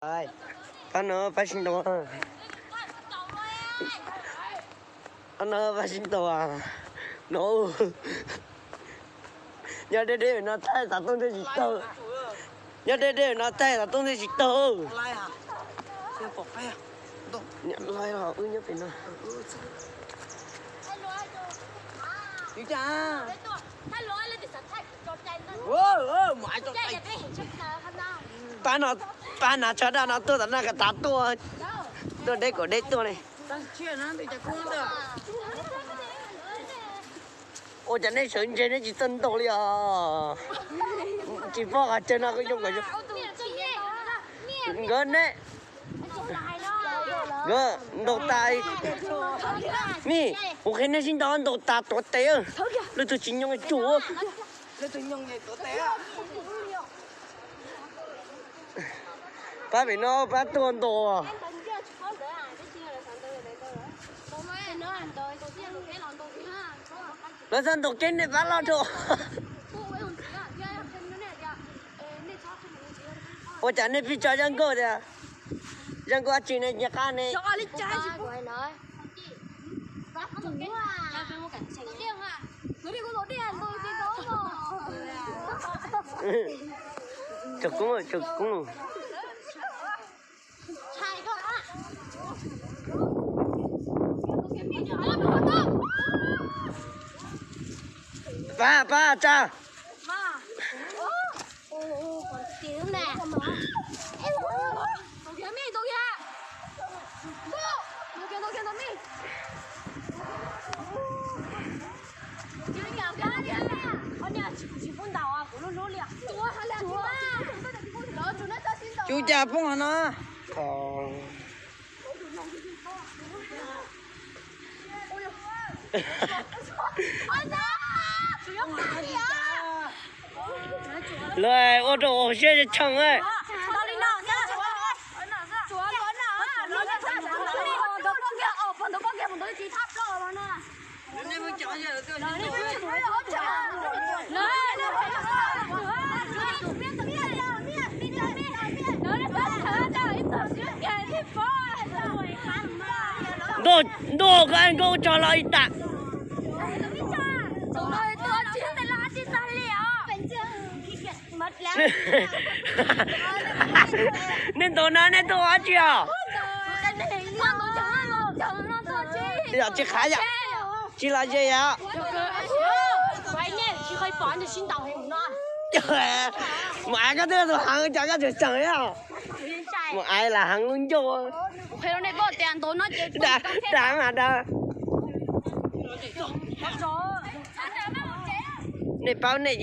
Pab no pab sib ntaus. Pab no pab sib ntaus no. Nyob deb deb no thaij xav tuaj ntej tsis tau. Nyob deb deb no thaij xav tuaj ntej tsis tau. Nyob laib los wb nyob pem no. Pab no, pab hnav tsho daj no tuaj tom no kom tav tuaj, tuaj deb kom deb tuaj ne. Ua cas nej sawv ntseg nej tsis txawj ntaus li os? Tsis paub qhov chaw no kuj zoo nkauj zoo. Nkawd ne, nkawd ntaus tas. Mij, kuv qhia nej sib ntaus, ntaus tas tuav tes, leej twg tsis nyoo tsum. Pab pem no pab tuaj ntaus. Lawv txhob ntaus kiag nej pab loj dhau. Ua cas nej pheej tso zaj nkauj tias, zaj nkauj dab tsi ne nyias qab ne? Tsoom koob, tsoom koob. Pab, pab tsa. Cub cas poob no. Lawv ua rau ua siab tshee. Ntuj, ntuj, koj nkauj tso los ib tag. Nej ntaus no nej tuaj ua dab tsi os? Yog tsis qhav yom, tsis los ze yom. Mus ais koj twb tus heev cas koj tseem tseem yom. Mus ais lam heev lub ncauj. Dag mas dag. Nej paub nej